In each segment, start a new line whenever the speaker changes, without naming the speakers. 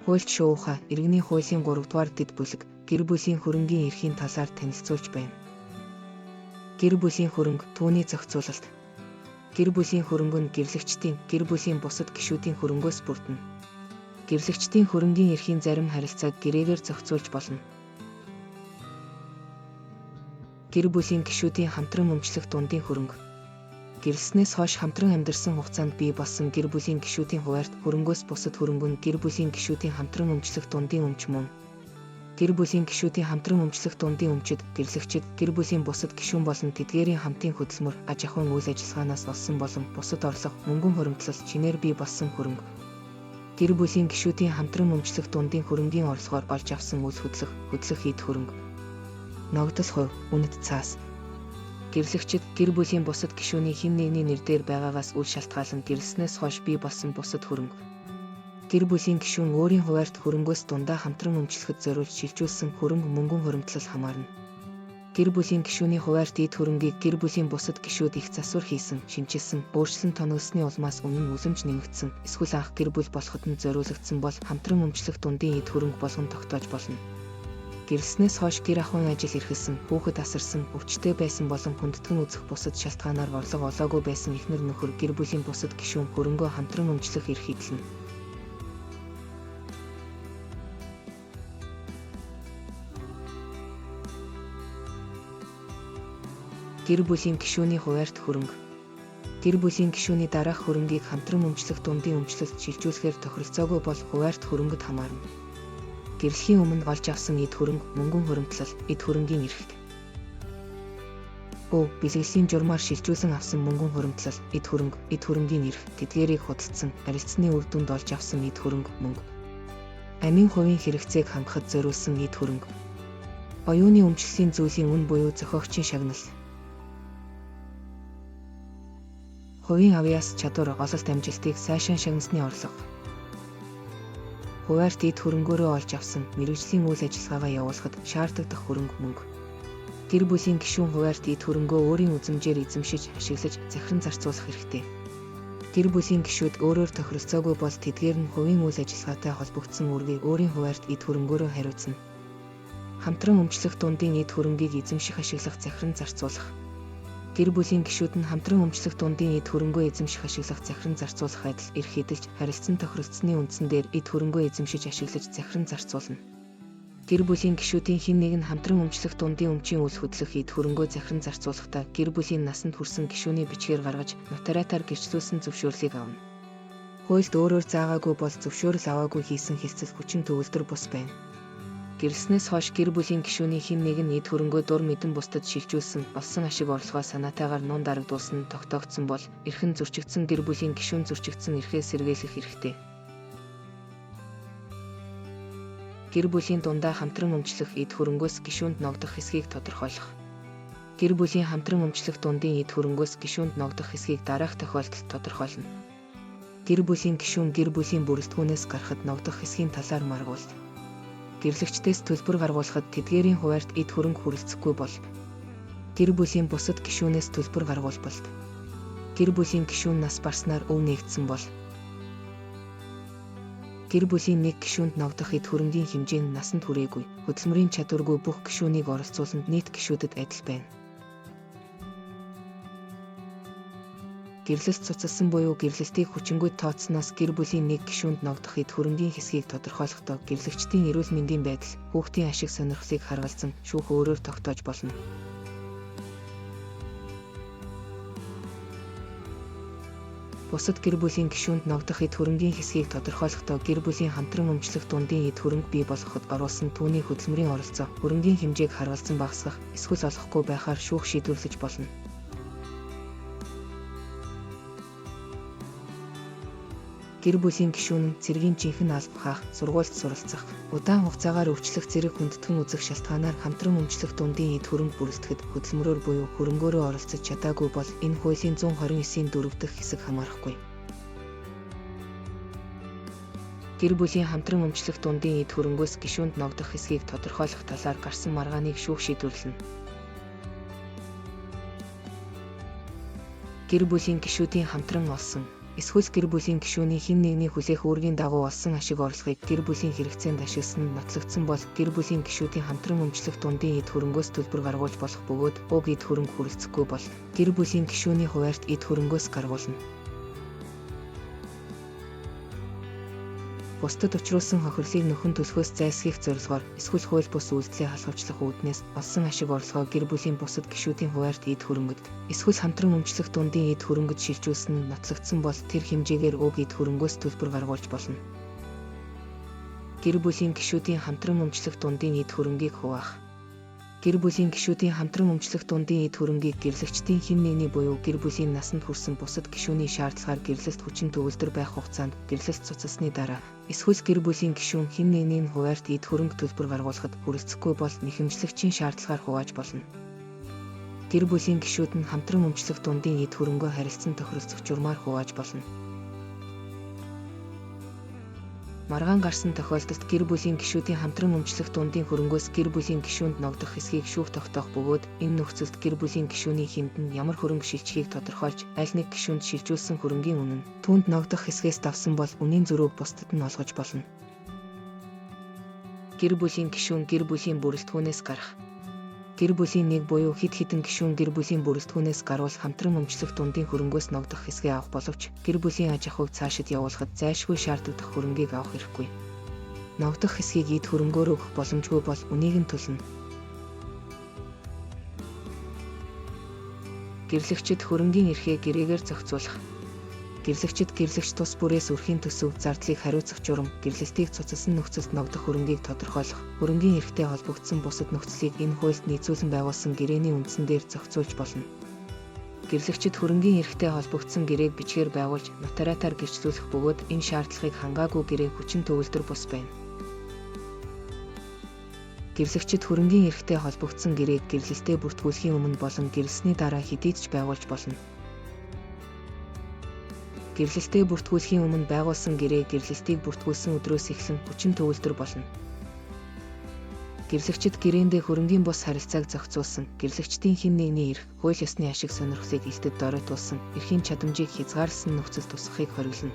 Хуульч Шууха иргэний хуулийн 3 дугаар дэд бүлэг гэр бүлийн хөрөнгийн эрхийн талаар танилцуулж байна. Гэр бүлийн хөрөнгө, түүний зохицуулалт. Гэр бүлийн хөрөнгө нь гэрлэгчдийн, гэр бүлийн бусад гишүүдийн хөрөнгөөс бүрдэнэ. Гэрлэгчдийн хөрөнгийн эрхийн зарим харилцааг гэрээгээр зохицуулж болно. Гэр бүлийн гишүүдийн хамтран өмчлөх дундын хөрөнгө. Гэрлэснээс хойш хамтран амьдарсан хугацаанд бий болсон гэр бүлийн гишүүдийн хуваарьт хөрөнгөөс бусад хөрөнгө нь гэр бүлийн гишүүдийн хамтран өмчлөх дундын өмч мөн. Гэр бүлийн гишүүдийн хамтран өмчлөх дундын өмчид гэрлэгчид, гэр бүлийн бусад гишүүн болон тэдгээрийн хамтын хөдөлмөр, аж ахуйн үйл ажиллагаанаас олсон болон бусад орлого, мөнгөн хуримтлал, шинээр бий болсон хөрөнгө. Гэр бүлийн гишүүдийн хамтран өмчлөх дундын хөрөнгийн орлогоор олж авсан үл хөдлөх, хөдлөх эд хөрөнгө. Ногдол хувь, үнэт цаас. Гэрлэгчид гэр бүлийн бусад гишүүний хэн нэгний нэр дээр байгаагаас үл шалтгаалан гэрлэснээс хойш бий болсон бусад хөрөнгө. Гэр бүлийн гишүүн өөрийн хуваарьт хөрөнгөөс дундаа хамтран өмчлөхөд зориулж шилжүүлсэн хөрөнгө мөнгөн хуримтлал хамаарна. Гэр бүлийн гишүүний хуваарьт эд хөрөнгийг гэр бүлийн бусад гишүүд их засвар хийсэн, шинэчилсэн, өөрчлөн тоноглосны улмаас өмнө нь үлэмж нэмэгдсэн, эсвэл анх гэр бүл болоход нь зориулагдсан бол хамтран өмчлөх дундын эд хөрөнгө болгон тогтоож болно. Гэрлэснээс хойш гэр ахуйн ажил эрхэлсэн, хүүхэд асарсан, өвчтөй байсан болон хүндэтгэн үзэх бусад шалтгаанаар орлого олоогүй байсан эхнэр нөхөр гэр бүлийн бусад гишүүн хөрөнгөө хамтран өмчлөх эрх эдлэнэ. Гэр бүлийн гишүүний хуваарьт хөрөнгө. Гэр бүлийн гишүүний дараах хөрөнгийг хамтран өмчлөх дундын өмчлөлт шилжүүлэхээр тохиролцоогүй бол хуваарьт хөрөнгөд хамаарна. Гэрлэхийн өмнө олж авсан эд хөрөнгө, мөнгөн хуримтлал, эд хөрөнгийн эрх. Өө, бэлэглэлийн журмаар шилжүүлэн авсан мөнгөн хуримтлал, эд хөрөнгө, эд хөрөнгийн эрх, тэдгээрийг худалдсан, харилцааны үр дүнд олж авсан эд хөрөнгө, мөнгө. Амийн хувийн хэрэгцээг хангахад зориулсан эд хөрөнгө. Оюуны өмчлөлийн зүйлийн үн буюу зохиогчийн шагнал. Хувийн авьяас, чадвар, ололт амжилтыг сайшаан шагнасны орлого. Хуваарьт эд хөрөнгөөрөө олж авсан мэргэжлийн үйл ажиллагаагаа явуулахад шаардлагадах хөрөнгө мөнгө. Гэр бүлийн гишүүн хуваарьт эд хөрөнгөө өөрийн үзмжээр эзэмшиж, ашиглаж, захиран зарцуулах эрхтэй. Гэр бүлийн гишүүд өөрөөр тохиролцоогүй бол тэдгээр нь хувийн үйл ажиллагаатай холбогдсон үүргийг өөрийн хуваарьт эд хөрөнгөөрөө хариуцна. Хамтран өмчлөх дундын эд хөрөнгийг эзэмших, ашиглах, захиран зарцуулах. Гэр бүлийн гишүүд нь хамтран өмчлөх дундын эд хөрөнгөө эзэмших, ашиглах, захиран зарцуулах адил эрх эдэлж, харилцан тохиролцсны үндсэн дээр эд хөрөнгөө эзэмшиж, ашиглаж, захиран зарцуулна. Гэр бүлийн гишүүдийн хэн нэг нь хамтран өмчлөх дундын өмчийн үл хөдлөх эд хөрөнгөө захиран зарцуулахдаа гэр бүлийн насанд хүрсэн гишүүний бичгээр гаргаж, нотариатаар гэрчлүүлсэн зөвшөөрлийг авна. Хуульд өөрөөр заагаагүй бол зөвшөөрөл аваагүй хийсэн хэлцэл хүчин төгөлдөр бус байна. Гэрлэснээс хойш гэр бүлийн гишүүний хэн нэг нь эд хөрөнгөө дур мэдэн бусдад шилжүүлсэн, олсон ашиг орлогоо санаатайгаар нун дарагдуулсан нь тогтоогдсон бол эрх нь зөрчигдсөн гэр бүлийн гишүүн зөрчигдсөн эрхээ сэргийлэх эрхтэй. Гэр бүлийн дундаа хамтран өмчлөх эд хөрөнгөөс гишүүнд ногдох хэсгийг тодорхойлох. Гэр бүлийн хамтран өмчлөх дундын эд хөрөнгөөс гишүүнд ногдох хэсгийг дараах тохиолдолд тодорхойлно. Гэр бүлийн гишүүн гэр бүлийн бүрэлдэхүүнээс гарахад ногдох хэсгийн талаар маргуул. Гэрлэгчдээс төлбөр гаргуулахад тэдгээрийн хуваарьт эд хөрөнгө хүрэлцэхгүй бол гэр бүлийн бусад гишүүнээс төлбөр гаргуулбал гэр бүлийн гишүүн нас барснаар өв нээгдсэн бол гэр бүлийн нэг гишүүнд ногдох эд хөрөнгийн хэмжээ нь насанд хүрээгүй, хөдөлмөрийн чадваргүй бүх гишүүнийг оролцуулан нийт гишүүдэд адил байна. Гэрлэлт цуцалсан буюу гэрлэлтийг хүчингүй тооцсоноос гэр бүлийн нэг гишүүнд ногдох эд хөрөнгийн хэсгийг тодорхойлохдоо гэрлэгчдийн эрүүл мэндийн байдал, хүүхдийн ашиг сонирхлыг харгалзан шүүх өөрөөр тогтоож болно. Бусад гэр бүлийн гишүүнд ногдох эд хөрөнгийн хэсгийг тодорхойлохдоо гэр бүлийн хамтран өмчлөх дундын эд хөрөнгө бий болгоход оруулсан түүний хөдөлмөрийн оролцоо, хөрөнгийн хэмжээг харгалзан багасгах, эсвэл олохгүй байхаар шүүх шийдвэрлэж болно. Гэр бүлийн гишүүн нь цэргийн жинхэнэ алба хаах, сургуульд суралцах, удаан хугацаагаар өвчлөх зэрэг хүндэтгэн үзэх шалтгаанаар хамтран өмчлөх дундын эд хөрөнгө бүрэлдэхэд хөдөлмөрөөр буюу хөрөнгөөрөө оролцож чадаагүй бол энэ хуулийн 129-ийн 4 дахь хэсэг хамаарахгүй. Гэр бүлийн хамтран өмчлөх дундын эд хөрөнгөөс гишүүнд ногдох хэсгийг тодорхойлох талаар гарсан маргааныг шүүх шийдвэрлэнэ. Гэр бүлийн гишүүдийн хамтран олсон, Эсвэл гэр бүлийн гишүүний хэн нэгний хүлээх үүргийн дагуу олсон ашиг орлогыг гэр бүлийн хэрэгцээнд ашигласан нь нотлогдсон бол гэр бүлийн гишүүдийн хамтран өмчлөх дундын эд хөрөнгөөс төлбөр гаргуулж болох бөгөөд уг эд хөрөнгө хүрэлцэхгүй бол гэр бүлийн гишүүний хуваарьт эд хөрөнгөөс гаргуулна. Бусдад учруулсан хохирлыг нөхөн төлөхөөс зайлсхийх зорилгоор эсвэл хууль бус үйлдэлээ халхавчлах үүднээс олсон ашиг орлогоо гэр бүлийн бусад гишүүдийн хуваарьт эд хөрөнгөд эсвэл хамтран өмчлөх дундын эд хөрөнгөд шилжүүлсэн нь нотлогдсон бол тэр хэмжээгээр уг эд хөрөнгөөс төлбөр гаргуулж болно. Гэр бүлийн гишүүдийн хамтран өмчлөх дундын эд хөрөнгийг хуваах. Гэр бүлийн гишүүдийн хамтран өмчлөх дундын эд хөрөнгийг гэрлэгчдийн хэн нэгний буюу гэр бүлийн насанд хүрсэн бусад гишүүний шаардлагаар гэрлэлт хүчин төгөлдөр байх хугацаанд гэрлэлт цуцалсны дараа эсвэл гэр бүлийн гишүүн хэн нэгний нь хуваарьт эд хөрөнгө төлбөр гаргуулахад хүрэлцэхгүй бол нэхэмжлэгчийн шаардлагаар хувааж болно. Гэр бүлийн гишүүд нь хамтран өмчлөх дундын эд хөрөнгөө харилцан тохиролцох журмаар хувааж болно. Маргаан гарсан тохиолдолд гэр бүлийн гишүүдийн хамтран өмчлөх дундын хөрөнгөөс гэр бүлийн гишүүнд ногдох хэсгийг шүүх тогтоох бөгөөд энэ нөхцөлд гэр бүлийн гишүүний хэнд нь ямар хөрөнгө шилжихийг тодорхойлж аль нэг гишүүнд шилжүүлсэн хөрөнгийн үнэ нь түүнд ногдох хэсгээс давсан бол үнийн зөрүүг бусдад нь олгож болно. Гэр бүлийн гишүүн гэр бүлийн бүрэлдэхүүнээс гарах. Гэр бүлийн нэг буюу хэд хэдэн гишүүн гэр бүлийн бүрэлдэхүүнээс гарвал хамтран өмчлөх дундын хөрөнгөөс ногдох хэсгээ авах боловч гэр бүлийн аж ахуйг цаашид явуулахад зайлшгүй шаардагдах хөрөнгийг авах эрхгүй. Ногдох хэсгийг эд хөрөнгөөр өгөх боломжгүй бол үнийг нь төлнө. Гэрлэгчид хөрөнгийн эрхээ гэрээгээр зохицуулах. Гэрлэгчид гэрлэгч тус бүрээс өрхийн төсөв зардлыг хариуцах журам, гэрлэлтийг цуцалсан нөхцөлд ногдох хөрөнгийг тодорхойлох, хөрөнгийн эрхтэй холбогдсон бусад нөхцөлийг энэ хуульд нийцүүлэн байгуулсан гэрээний үндсэн дээр зохицуулж болно. Гэрлэгчид хөрөнгийн эрхтэй холбогдсон гэрээг бичгээр байгуулж нотариатаар гэрчлүүлэх бөгөөд энэ шаардлагыг хангаагүй гэрээ хүчин төгөлдөр бус байна. Гэрлэгчид хөрөнгийн эрхтэй холбогдсон гэрээг гэрлэлтээ бүртгүүлэхийн өмнө болон гэрлэсний дараа хэдийд ч байгуулж болно. Гэрлэлтээ бүртгүүлэхийн өмнө байгуулсан гэрээ гэрлэлтийг бүртгүүлсэн өдрөөс эхлэн хүчин төгөлдөр болно. Гэрлэгчид гэрээндээ хөрөнгийн бус харилцааг зохицуулсан, гэрлэгчдийн хэн нэгний эрх, хууль ёсны ашиг сонирхлыг илтэд доройтуулсан, эрхийн чадамжийг хязгаарласан нөхцөл тусгахыг хориглоно.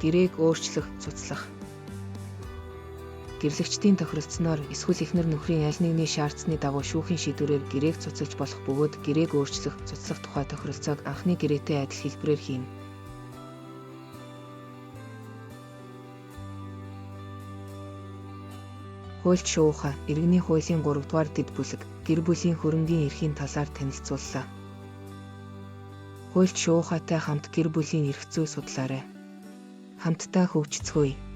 Гэрээг өөрчлөх, цуцлах. Гэрлэгчдийн тохиролцсноор эсвэл эхнэр нөхрийн аль нэгний шаардсаны дагуу шүүхийн шийдвэрээр гэрээг цуцалж болох бөгөөд гэрээг өөрчлөх, цуцлах тухай тохиролцоог анхны гэрээтэй адил хэлбэрээр хийнэ. Хуульч шуухай, иргэний хуулийн 3 дугаар дэд бүлэг, гэр бүлийн хөрөнгийн эрхийн талаар танилцууллаа. Хуульч шуухайтай хамт гэр бүлийн эрх зүй судлаарай. Хамтдаа хөгжицгөөе.